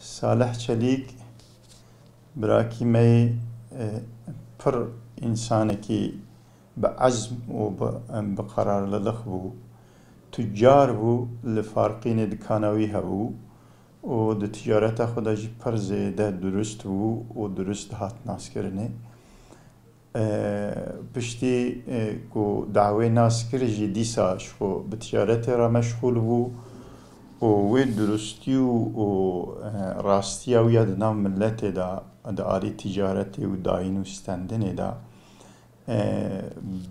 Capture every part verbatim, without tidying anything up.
Salih Çelîk, birakî me yê, e, pir însanekî bi ezm û bi, bi qerarliliq bû. Tucar bû, li Farqînê dikana wî hebû û di ticareta xwe de jî pir zêde durust bû û durust dihat naskirinê. E, piştî, e, ku dawê nas kir jî dîsa ji xwe bi ticaretê re meşxûl bû û wê durustî û, û, e, rastiya wî ya di nav miletê de, di alî ticaretê û dayîn û stendinê de, e,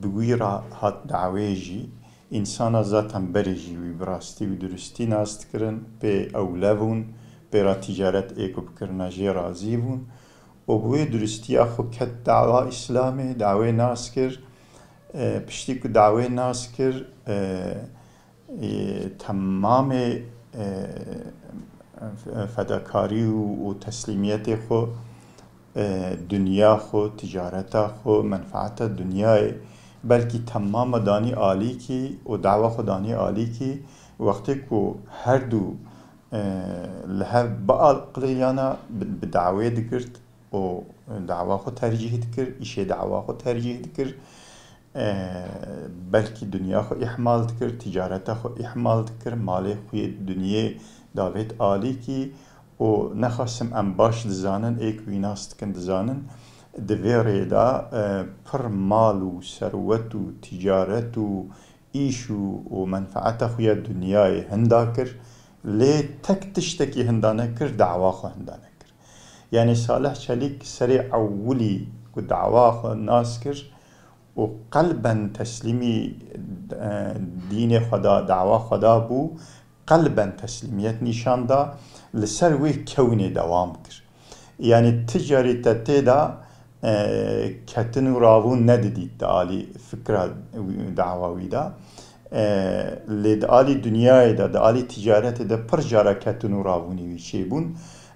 bi wî re hat dawê jî. Însana zaten berê jî wî bi rastî û durustî nas dikirin, pê ewle bûn, pê re ticaret ê ku bikirina jê razî bûn. û bi wê duristiya xwe ket dawa Îslamê, dawê nas kir. E, piştî ku dawê nas kir, e, e, temamê, e, fedakarî û, û teslîmiyetê xwe, e, dinya xwe, ticareta xwe, menfaeta dinyayê, belkî temama danî alîkî û dawa xwe danî alîkî, wextê ku her du, e, li hev bialiqiliyana bi, bi dawê digirt, û dawa xwe tercîh dikir, îşê dawa xwe tercîh dikir, e, belkî dinya xwe îhmal dikir, ticareta xwe îhmal dikir, malê xwe yê dinyê davêt alîkî û nexasim em baş dizanin, ê ku wî nas dikin dizanin, di vê rê de, e, pir mal û serwet û ticaret û îş û, û menfaeta xwe ya dinyayê hinda kir, lê tek tiştekî hinda nekir, dawa xwe hinda nekir. Yanî Salih Çelîk serê ewilî ku dawa xwe nas kir û qelben teslîmî, e, dînê xwe da, dawa xwe da bû, qelben teslîmiyet nîşan da, li ser wê kewnê dewam kir. Yanî ti carî te tê de, e, ketin û ravûn nedidît di alî fikra wî, dawa wî de. E, lê di alî dinyayê de, di alî ticaretê de pir cara ketin û ravûnî wî çêbûn.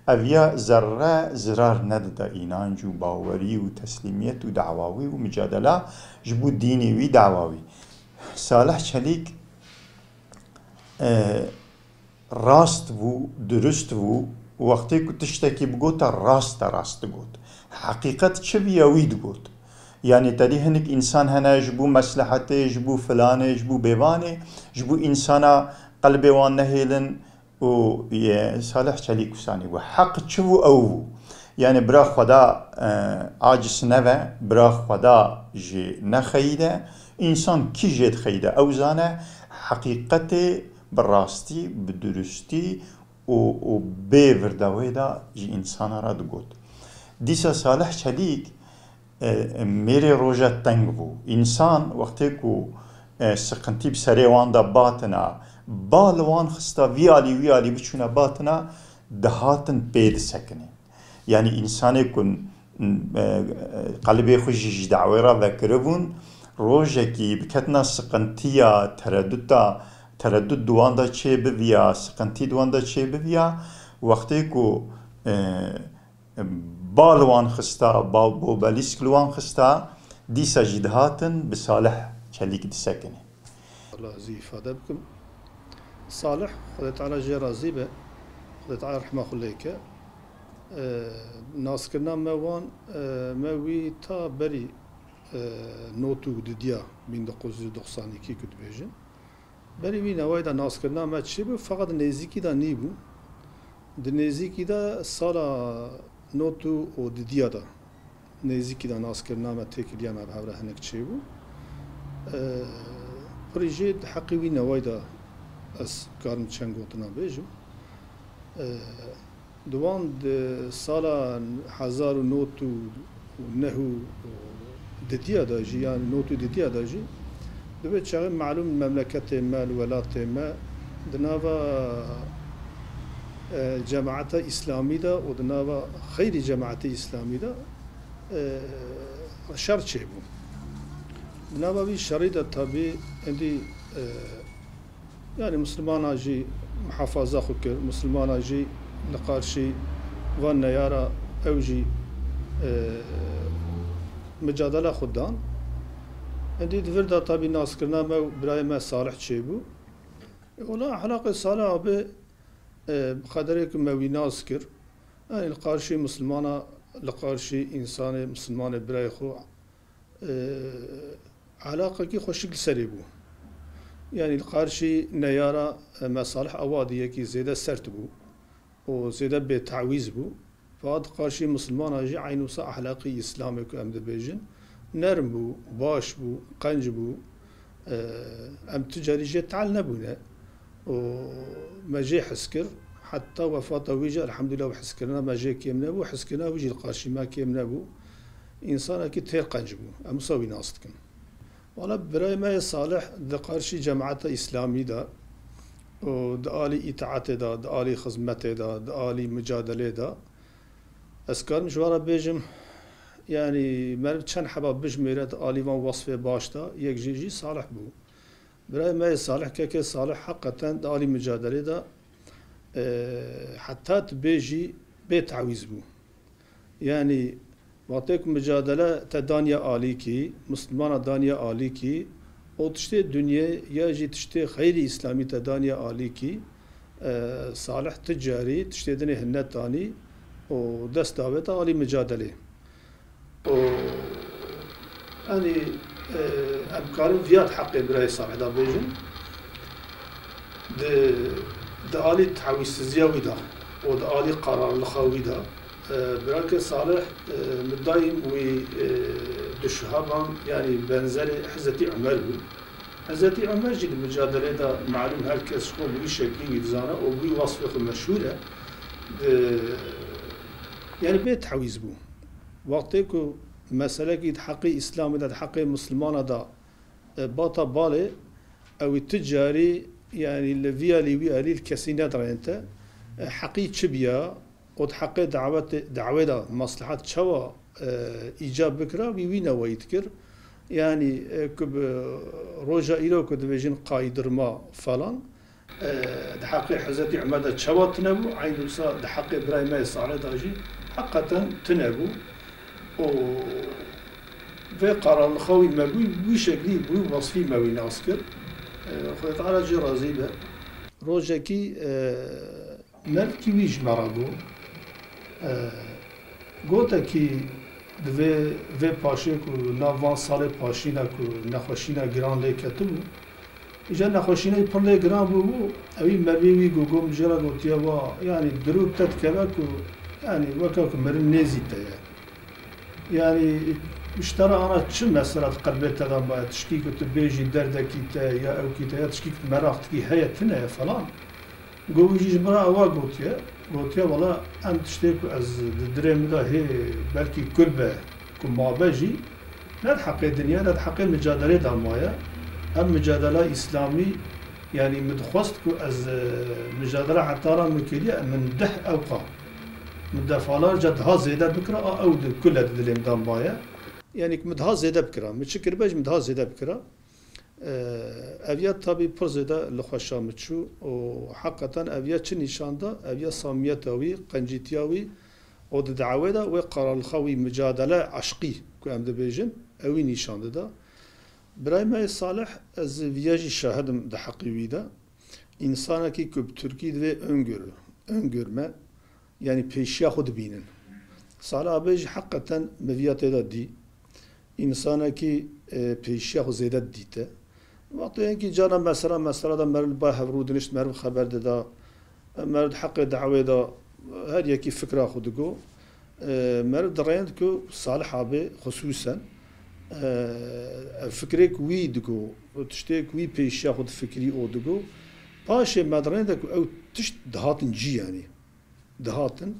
Ev ya zerre zirar nedida înanc û bawerî û teslîmiyet û dawa wî û micadela ji bo dînê wî, dawa wî. Salih Çelîk, e, rast bû, durust bû. Wextê ku tiştekî bigota, rast e, rast digot. Heqîqet çi viya wî digot. Yanî tedî hinik însan hene ji bo meslehetê, ji bo filanê, ji bo bêvanê, ji bo însana qelbê wan nehêlin û yê Salih Çelîk wisa nîbû. Heq çi bû ew bû. Yanî bira Xweda, e, aciz neve, bira Xweda jî nexeyîde. Însan kî jê dixeyîde ew zane, heqîqetê bi rastî, bi durustî û, û bê virdewê de ji însana re digot. Dîsa Salih Çelîk, e, mêrê roja teng bû. Însan wextê ku, e, siqintî bi serê wan de batina, ba li wan xista vî alî wî alî biçûne batina, dihatin pê disekinê. Yanî însanê ku, e, qelibê xwe jî ji dawê re vekiribûn, rojekî biketina siqintiya, tereduta, teredut di wan de çê biviya, siqintî di wan de çê biviya, wextê ku, e, ba li wan xista, ba, bo belîsk li wan xista, dîsa jî dihatin bi Salih Çelîk disekinê. Wela ez ê îfade bikim. Salih, Xwedê Teala jê razî be, Xwedê Teala rehma xwe lê ke. E, naskirina me wan, e, me wî ta berî, e, not û didiya bin dokuz yüz doksan iki ku dibêjin. Berî wî newayê de naskirina me çêbû, feqet nêzîkî de nîbû. Di nêzîkî de sala not û didiya de nêzîkî de naskirina me, têkiliya me bi hev re hinek çêbû. E, pirî jê di heqê wî newayê de ez karim çend gotina bêjim. E, Di wan di sala hezar û not û neh û didiya de jî, yan not û didiya de jî, di vê çaxê malûm memleketê me, li welatê me, di nava, e, cemaeta Îslamî de û di nava xeyrî cemaetê Îslamî de, e, şer çêbû. Di nava vî şerî de tabî êdî, e, Yanî Mislimana jî muhafaza xwe kir, Mislimana jî li qarşî van neyara ew jî, e, micadela xwe dan. Êdî di vir de tabî naskirina me û birayê me Salih çêbû. E, wela ehlaqê Salih abi, e, bi qederê ku me wî nas kir, Yanî li qarşî Mislimana, li qarşî însanê Mislimanê birayê xwe, e, elaqekî xweşik li serê bû. Yanî li qarşî neyara, e, me Salih Awadî yekî zêde sert bû û zêde bêtewîz bû. Fakat qarşî Mislimana jî eynû wisa ehlaqî Îslamê ku em dibêjin, nerm bû, baş bû, qenc bû. E, em tu carî jê tehl nebûne û me jê hez kir. Heta wefata wî jî elhamdulillah û hezkirina me jê kêm nebû, hezkirina wî jî li qarşî me kêm nebû. Însanekî têr qenc bû. Em wisa wî nas dikin. Wala birayê me yê Salih di qarşî cemaeta Îslamî de û di alî îtaetê de, di alî xizmetê de, di alî micadelê de, ez karim ji we re bêjim, yanî meriv çend heba bijmêre di alî van wesfê baş de, yek jê jî Salih bû. Birayê me yê Salih, kekê Salih heqeten di alî micadelê de, e, heta tu bêjî bê tewîz bû. Yanî wextê ku micadele te daniye alîkî, Mislimana daniye alîkî, û tiştê dinyê ya jî tiştê xeyrî Îslamî te daniye alîkî, e, Salih tu carî tiştê dinê hinnet danî û dest davête alî micadelê. Û Yanî, e, em karin viya di heqê birayê Salih de bêjin. Di, di alî tewîsiziya wî de û di alî qararlixa wî de, e, birake Salih, e, min daîm wî, e, duşihaban, yanî benzerê Hezretî Umer bû. Hezretî Umer jî di micadelê de malûm her kes xwe bi wî şeklî wî dizane û bi wî wasfê xwe meşhûr e. Di, yanî bê tewîz bû. Wextê ku meselekî di heqê Îslamê de, di heqê Mislimana de, e, bata balê, ew ê tu carî, yanî li vî alî wî alî li kesî nedirênte. E, heqî çi biya û di heqê dawetê, dawê de meslehet çawa, e, îcab bikira, wî wî newayî dikir. Yanî, e, ku bi roja îro ku dibêjin qaydirma falan, e, di heqê Hezretî Umer de çawa tune bû, eynî wisa di heqê birayê me yê Salih de jî heqeten tune bû. Û vê qararlixa wî me bû, wî şeklî bû, wasfî me wî nas kir. E, Xwedê Teala jê razî be. Rojekî, e, Mevkî wî ji me re got, e, gotekî di vê, vê paşê ku nav van salê paşîne ku nexweşîna giran lê ketibû, îca nexweşîneyê pir lê giran bûbû, ewî merivê wî got, got, min jê re gotiye, wa, yanî dirû te dikeve ku, yanî weke ku mirin nêzî te ye. Yanî, ji te re ana çi mesela di qelbê te de maye, tişkî ku tu bêjî derdekî te ya ewkî te ya tişkî ku tu meraq dikî heye tune ye falan. Got, wî jî ji min re ewa gotiye. Gotiye, wela em tiştê ku ez di dilê min de hê belkî kul be ku mabe jî, ne di heqê dinya, ne di heqê micadelê de maye. Em micadela Îslamî, yanî min dixwest ku ez, e, micadela heta re min kiriye, min deh ewqa, min defalarca daha zêde bikira, a ew di kule di dilê min de maye. Yanî ku min daha zêde bikira. Min çi kiribe jî min daha zêde bikira. E, ev ya tabî pir zêde li xweşa min çû û heqeten ev ya çi nîşan da? Ev ya samiyeta wî, qencîtiya wî û di dawê de wê qararlixa wî, micadele eşqî ku em dibêjin, ewî nîşan dida. Birayê me yê Salih, ez viya jî şahid im di heqî wî de. Însanekî ku bi tirkî divê öngörü, öngörme, yanî pêşiya xwe dibînin. Salih Abê jî heqeten min viya tê de dî. Însanekî, e, pêşiya xwe zêde didîte. Wextê yekî cara mesela, mesela de meriv li ba hev rûdinişt, meriv xeber dida, e, meriv di heqê dawê de, e, her yekî fikra xwe digo. E, meriv dirênd ku Salih Abê xusûsen, e, ev fikrê ku wî digo, tiştê ku wî pêşiya xwe difikirî û digo, paşê me dirênde ku ew tişt dihatin cî, yanî dihatin.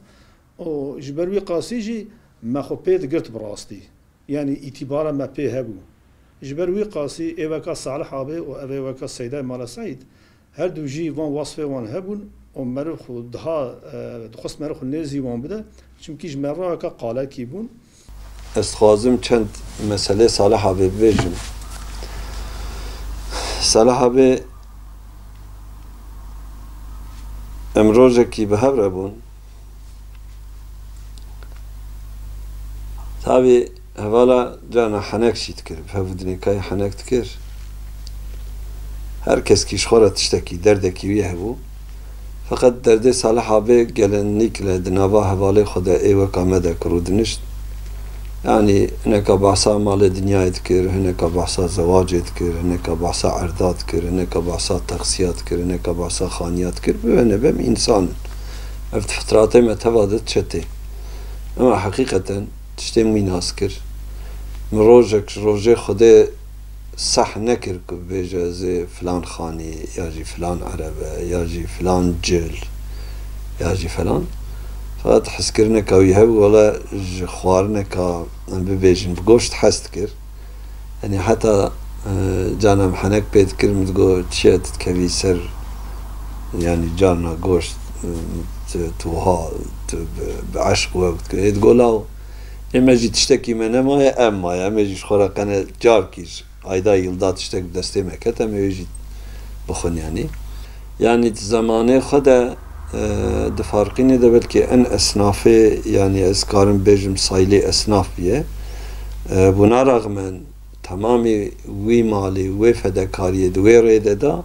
Û ji ber wî qasî jî me xwe pê digirt bi rastî. Yanî îtîbara me pê hebû. Ji ber wî qasî ê weka Salih Abê û ev ê weka Seyda Mala Seîd, her du jî van wasfê wan hebûn û meriv xwe daha, e, dixwest meriv xwe nêzî wan bide, çimkî ji me re weka qalekî bûn. Ez dixwazim çend meselê Salih Abê bibêjim. Salih Abê, em rojekî bi hev re bûn. Tabî hevala carna henek jî dikir, bi hev û dinêkayê henek dikir. Her keskî ji xwe re tiştekî, derdekî wî hebû. Feqet derdê Salih Abê gelenîk le di nava hevalê xwe de ê weka me de ku rûdinişt. Yanî hineka behsa malê dinyayê dikir, hineka behsa zewacê dikir, hineka behsa erda dikir, hineka behsa taksiya dikir, hineka behsa xaniya dikir. Bibe nebem însan in. Ev di fitratê me teva de diçe tê. Ema heqîqeten tiştê min wî nas kir. Min rojek ji rojê Xwedê seh nekir ku bêje ez ê filan xanî ya jî filan ereb e ya jî filan cil ya jî filan. Feqet hezkirineka wî hebû, wele ji xwarineka, em bibêjin, bi goşt hez dikir. Yanî heta, e, carna min henek pê dikir, min digot, "Çi ye tu dikevî ser, yanî carna goşt, e, tu, tu wiha, tu bi, bi eşq we dikevî?" Ê digot, "Law, ê me jî tiştekî me nemaye, em maye, em ê jî ji xwe re qene carkî ji ayda yilda tiştek bi destê me ket, em ê wê jî bixwin yanî." Yanî di zemanê xwe de, e, di farqînê de belkî en esnafê, yanî ez karim bêjim saylê esnaf biye. E, bûna rexmen temamî wî malê, wê fedekariyê di wê rê de da.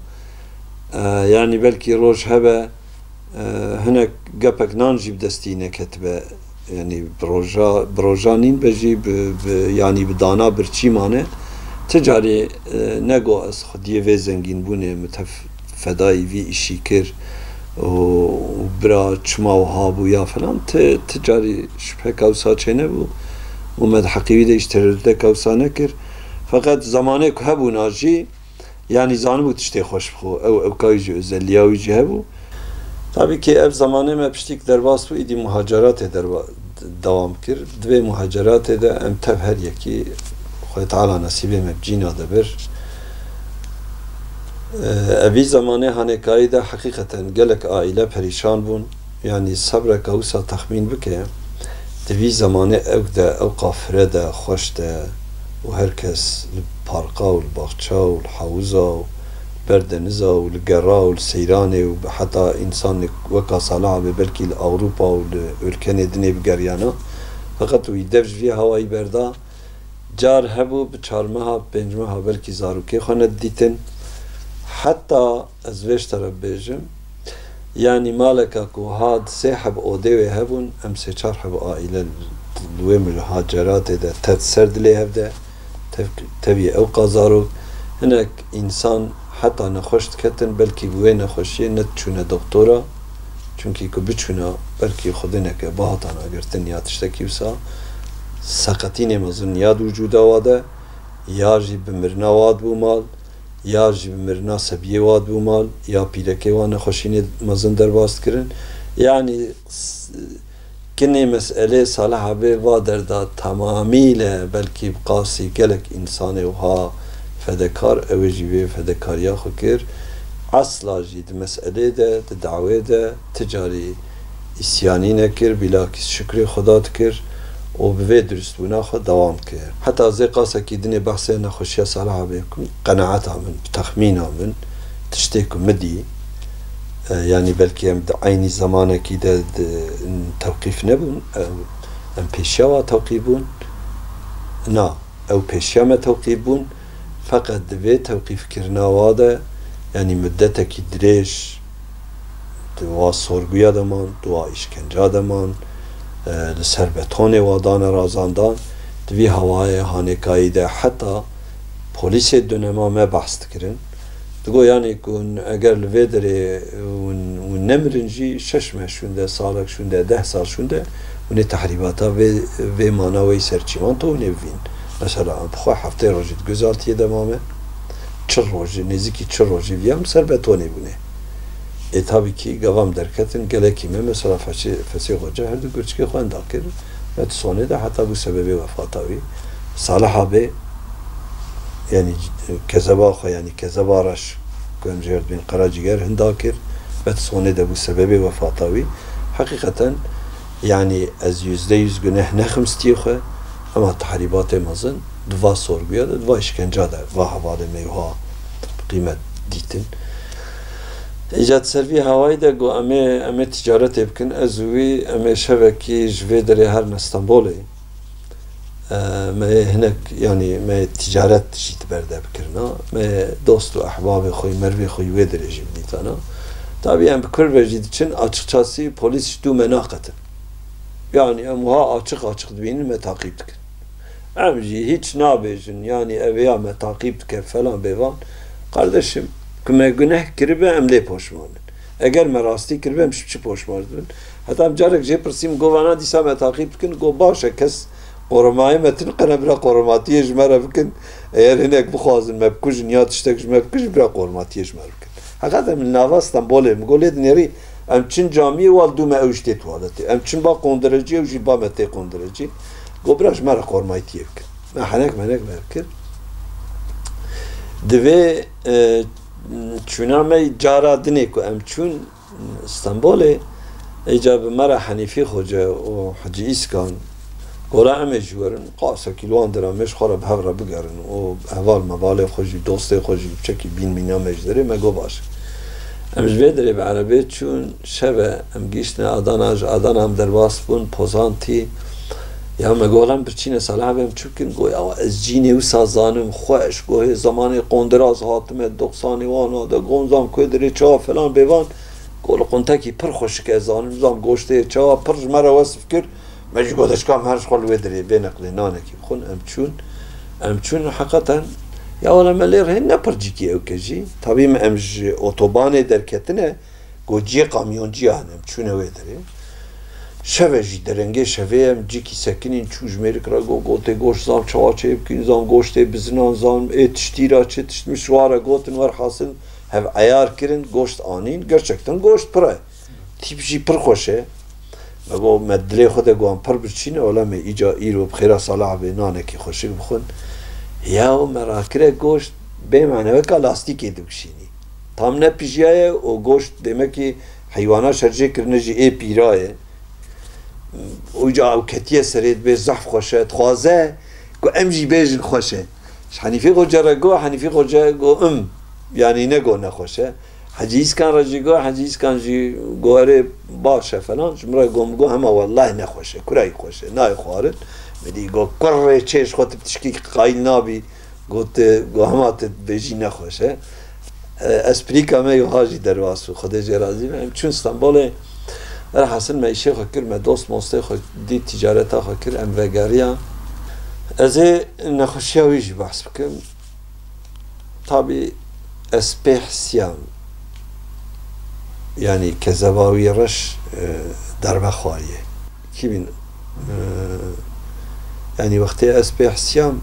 E, yanî belkî roj hebe, e, hinek gepek nan jî bi destî neketibe. Yanî bi roja, bi roja nîn be jî bi, bi, yanî bi dana birçî mane. Ti carî, e, nego ez xwediyê vê zengînbûnê min tev fedayî vî îşî kir û, û bira çima wiha bû ya filan, ti, ti carî şibheka wisa çênebû û me di heqî wî de îş tereddudeka wisa nekir. Feqet zemanê ku hebûna jî, yanî zanibû tiştê xweş bi xwe, ew, ewka wî jî, özelliya wî jî hebû. Tabî ki ev zemanê me piştîk derbas bû, îdî muhaceratê derba-, dewam kir. Di vê muhaceratê de em tev her yekî Xwedê Teala nesîbê me bi cîna de bir. Evî zemanê hanêkayî de heqîqeten gelek aîle perîşan bûn. Yanî sebreka wisa texmîn bike, di vî zemanê ewk de, ewqa fire de, xweş de û her kes li parka û li baxça û li hewza û ber deniza û li gera û li seyranê û heta însanê weka Salih Abê belkî li Ewropa û li ülkenê dinê bigeriyana. Feqet wî dev ji vî hawayî berda. Car hebû bi çar meha, pênc meha belkî zarokê xwe nedidîtin. Heta ez vê ji te re bibêjim, yanî maleka ku ha di sê heb odê wê hebûn, em sê çar heb aîle li wê muhaceratê de tev ser dilê hev de, tev-, tevî ewqa zarok, hinek însan heta nexweş diketin, belkî bi wê nexweşiyê nediçûne doktora, çunkî ku biçûna belkî Xwedê neke bihatana girtin ya tiştekî wisa, seqetînê mezin ya di wicûda wa de, ya jî bi mirina wa dibû mal, ya jî bi mirina sebiyê wa dibû mal, ya pîrekê wa nexweşînê mezin derbas dikirin. Yanî s-, kinê meselê Salih Abê va derda temamîle belkî bi qasî gelek însanê wiha fedekar, ew ê jî vê fedekariya xwe kir. Esla jî di meselê de, di dawê de ti carî îsyanî nekir, bîlakîs şukrê Xweda dikir û bi vê dirustbûna xwe dewam kir. Heta zê qasekî dinê behsê nexweşiya Salih Abê ku qenaeta min, bi texmîna min, tiştê ku min dî, e, yanî belkî em di eynî zemanekî de di, tewqîf nebûn, em, em pêşiya wa tewqîf bûn. Na, ew pêşiya me tewqîf bûn. Feqet di vê tewqîfkirina wa de, yanî mudetekî dirêj di wa sorguya de man, di wa îşkenca de man, e, li ser betonê wa dane razandan, di vî hawayê hanêkayî de heta polîsê dönema me behs dikirin. Digo, yanî ku hûn eger li vê derê hûn, hûn nemirin jî, şeş meh şûnde, salek şûnde, deh sal şûnde, hûn ê tehrîbata vê, vê mana wê ser çîmanto hûn ê bivîn. Mesela, em bi xwe heftê rojî di gözaltiyê de mame, çil rojî, nêzîkî çil rojî viya em ser betonê bûne. Ê, tabî kî gava em derketin, gelekî me, mesela, Fesê, Fesê Xoce her du gurçikê xwe henda kir, me di sonê de heta bû sebebê wefata wî. Salih Abê, yanî kezeba xwe, yanî kezeba reş ku em jê re dibên Qeracîger hinda kir, me di sonê de bû sebebê wefata wî. Heqîqeten, yanî ez yüzde yüz guneh nexim stiyê xwe, ema tehrîbatê mezin di va sorguya de, di va îşkenca de, va hevalê me wiha bi qîmet dîtin. Îca di ser vî hawayî de got, em ê, em ê ticaretê bikin, ez û wî, em ê şevekî ji vê derê herin Stenbolê. E, me yê hinek, yanî me yê ticaret jî di ber de bikirina. Me yê dost û ehbabê xwe yî, mervê xwe yî wê derê jî bidîtana. Tabii em bi kur ve jî diçin, açıkçası polîs ji dû me naqetin. Yani em wiha açık açık dibînin, me taqîb dikin. Em jî hiç nabêjin, yani ev ya me taqîb dike falan bêvan. Kardeşim, ku me guneh kiribe, em lê poşman bin. Eger me rastî kiribe, em ji çi poşman dibin? Heta em carek jê pirsîm, govana dîsa me taqîb dikin, go baş e, kes qorumayê me tune, qene bira qorumatiyê ji me re bikin. Eger hinek bixwazin me bikujin ya tiştek ji me bikujin, bira qorumatiyê ji me re bikin. Heqeten min nava Stenbolê, min got lê dinêrî, em çin camiyê, wal dû me ew jî tê tuwaletê. Em çin ba qondirecî, ew jî ba me tê qondirecî. Got bira ji me re qormayîtiyê bikin. Me henek menek me kir. Divê, e, çûna me cara dinê ku em çûn Stenbolê, êca bi me re Henîfî Xoce û Hecî Îskan, gora em ê jî werin, qasekî li wan dira me ji xwe re bi hev re bigerin û heval mevalê xwe jî, dostê xwe jî, çekî bîn mîna me ji derê, me got baş. Em ji vê derê bi erebê çûn, şeve em gihiştine Adana, ji Adana em derbas bûn, Pozantî, ya me got lan birçîne Salih abi em çi bikin? Got ya ez cînê wisa zanim, xweş, gohê zemanê qondiraz hatime, doxsanê wana de, gon zam ku derê çawa falan bêvan, Got li quntekî pir xweşik ez zanim, zam goştê çawa pir ji me re wesf kir, me jî got eşka em her ji xwe li wê derê bê neqlê nanekî bixwin, em çûn, em çûn heqeten, ya wele me lê rê ne pir cîkî ew ke jî. Tabî me em ji otobanê derketine, got ciyê kamyonciyan em çûne wê derê. Şeve jî derengê şevê em cîkî sekinîn çû ji mêrik re got, gotê goşt zam çawa çê bikîn, zam goştê bizinan, zam ê tiştî ra çi tişt min ji wan re gotin, werhasil hev eyar kirin, goşt anîn, gerçekten goşt pir e. Tîp jî pir xweş e. Me got, me dilê xwe de got em pir birçî ne, wela me îca îro bi xêra Salih abê nanekî xweşik bixwin. Ya me rakire goşt bê mane weka lastîkê dibişînî. Tam nepijyaye û goşt demekî heywana şerjê kirine jî ê pîra ye. Û ca ew ketiye serê dibê zehf xweş e, dixwaze ku em jî bêjin xweş e. Ji Henîfî Xoce re got, Henîfî Xoce got, im, yanî ne got nexweş e. Hecî Îskan re jî got, Hecî Îskan jî got, erê baş e falan. Ji min re got, min got, hema wellahî nexweş e, kurayî xweş e, nayê xwarin. Min dî got, kurê çê ji xwe tu bi tişkî qayîl nabî. Got, got hema tu dibêjî nexweş e. E, esprîka me yo ha jî derbas bû, Xwedê jê razî be. Em çûn Stenbolê, velhasil me îşê xwe kir, me dost mostê xwe dît, tîcareta xwe kir, em vegeriyan. Ez ê nexweşiya wî jî behs bikim. Tabî ez pê hesiyam, yanî kezeba wî reş, e, derbe xwariye. Kî bîn, e, yanî wextê ez pê hesiyam,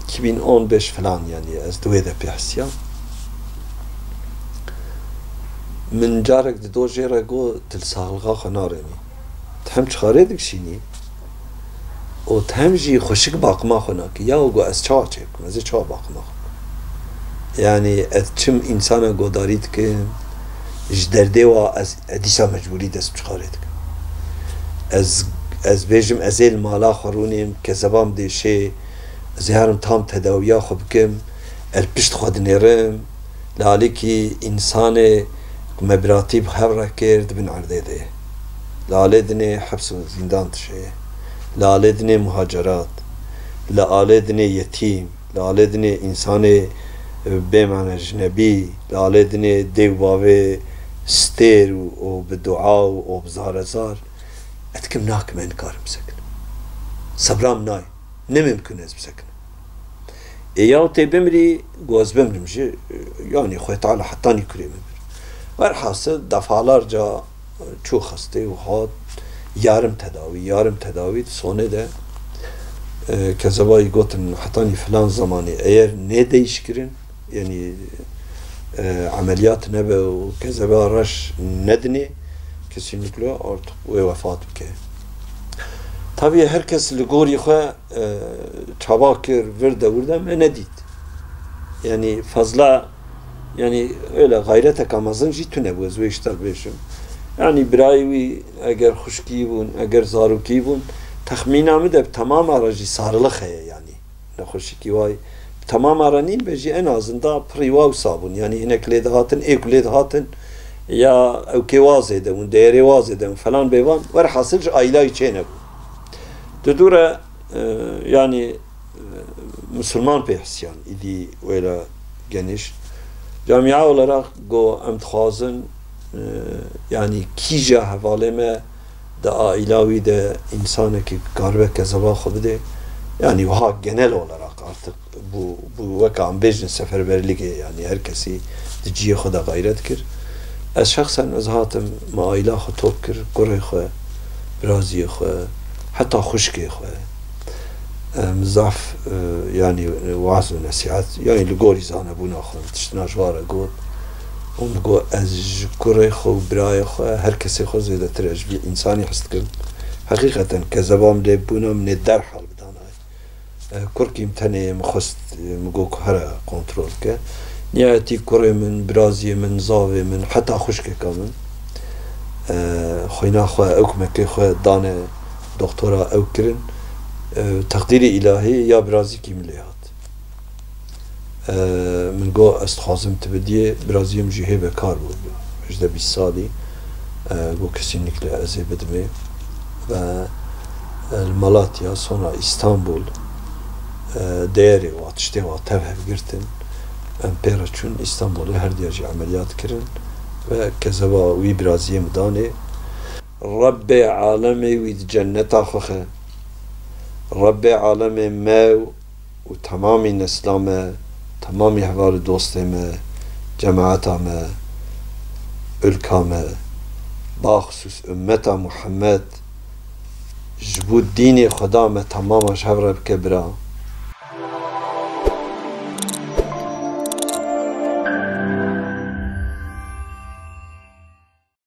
iki bin on beş falan, yanî ez di wê de pê hesiyam. Min carek di dojê re got, tu li saxlixa xwe narênî. Tu hem çixarê dikişînî û tu hem jî xweşik baqima xwe nakî. Ya got ez çawa çê bikim? Ez ê çawa baqima xwe bikim? Yanî ez çim însana godarî dikim, ji derdê wa ez, ez dîsa mecbûrî dest bi çixarê dikim. Ez, ez bêjim ez ê li mala xwe rûnêm, kezeba min dêşê, ez ê herim tam tedawiya xwe bikim, ez li pişt xwe dinêrim, li alîkî însanê ku me biratî bi hev re kir di bin erdê de ye. Li alê dinê heps û zîndan dişê ye. Li alê dinê muhacerat. Li alê dinê yetîm. Li alê dinê însanê, e, bêmane jinebî. Li alê dinê dê û bavê stêr û, û bi dua û, û bi zarezar. Ez dikim nakim, ez nikarim bisekinim. Sebra min nayê. Ne mimkun ez bisekinim. Ê ya tê bimrî, got ez bimrim jî, yanî Xwedê Teala hetanî kurê min bir. Werhasil defalarca çû xestê û hat, yarim tedawî, yarim tedawî di sonê de, e, kezeba yî gotin hetanî filan zemanî eyer nê değişkirin, yanî, e, emeliyat nebe û kezeba reş nedinê, kesinlikle artık wê wefat bike. Tabii her kes li gorî xwe, e, çaba kir, vir de wir de me nedît. Yanî fazla, yanî öyle gayreteka mezin jî tune bû, ez wê ji te bêjim. Yanî birayê wî eger xwişkî bûn, eger zarokî bûn, texmîna min de bi temama re jî sariliq heye yanî. Nexweşikî wayî bi temama re nîn be jî en azında pirî wa wisa bûn. Yanî hinek lê dihatin, ê ku lê dihatin ya ew kê wazê de bûn, deyerê wazê de bûn, falan bêvan, werhasil ji aylayî çê nebû. Di dû re, e, yanî, e, misilman pê hisiyan, îdî wêla geniş. Camia olarak go em dixwazin, e, yanî kîja hevalê me di aîla wî de însanekî karibe kezeba xwe bidê, yanî wiha genel olarak artık bû, bû weke em bêjin seferberlîgê, yanî her kesî di cihê xwe de xeyret kir. Ez şexsen ez hatim me aîla xwe top kir, kurê xwe, biraziyê xwe, heta xwişkê xwe. Em zaf, e, yanî, waz û nesîhet, yanî li gorî zanebûna xwe, tiştina ji wa re got. Û min got, ez ji kurê xwe û birayê xwe, her kesê xwe zêdetir ez ji vî însanî hez dikim. Heqîqeten kezeba min lê bûna min ê derhal bidana. E, kurkî min tenê min xwest, e, min got ku here kontrol bike. Nihayetî kurê min, biraziyê min, zavê min, heta xwişkeka min, e, xwîna xwe, ew kumekê xwe dane doktora, ew kirin. E, teqdîrê îlahî ya birazîkî min lê hat. E, min got, ez dixwazim tu bidiyê, biraziyê min jî hê bekar bû, hejdeh bîst salî. E, got, kesinlikle ez ê bidimê. Ve, e, li Malatya, sonra Îstanbul, e, değerê wa, tiştê wa tev hev girtin. Em pê re çûn Îstanbulê, her diya jî emeliyat kirin ve kezeba wî biraziyê min danê. Rebbê alemê wî di cenneta xwe xe. Rebbê alemê me û temamî nesla me, temamî heval û dostê me, cemaeta me, ulka me, baxsûs ummeta Muhammed, ji bo dînê Xweda me temama ji hev re bike bira.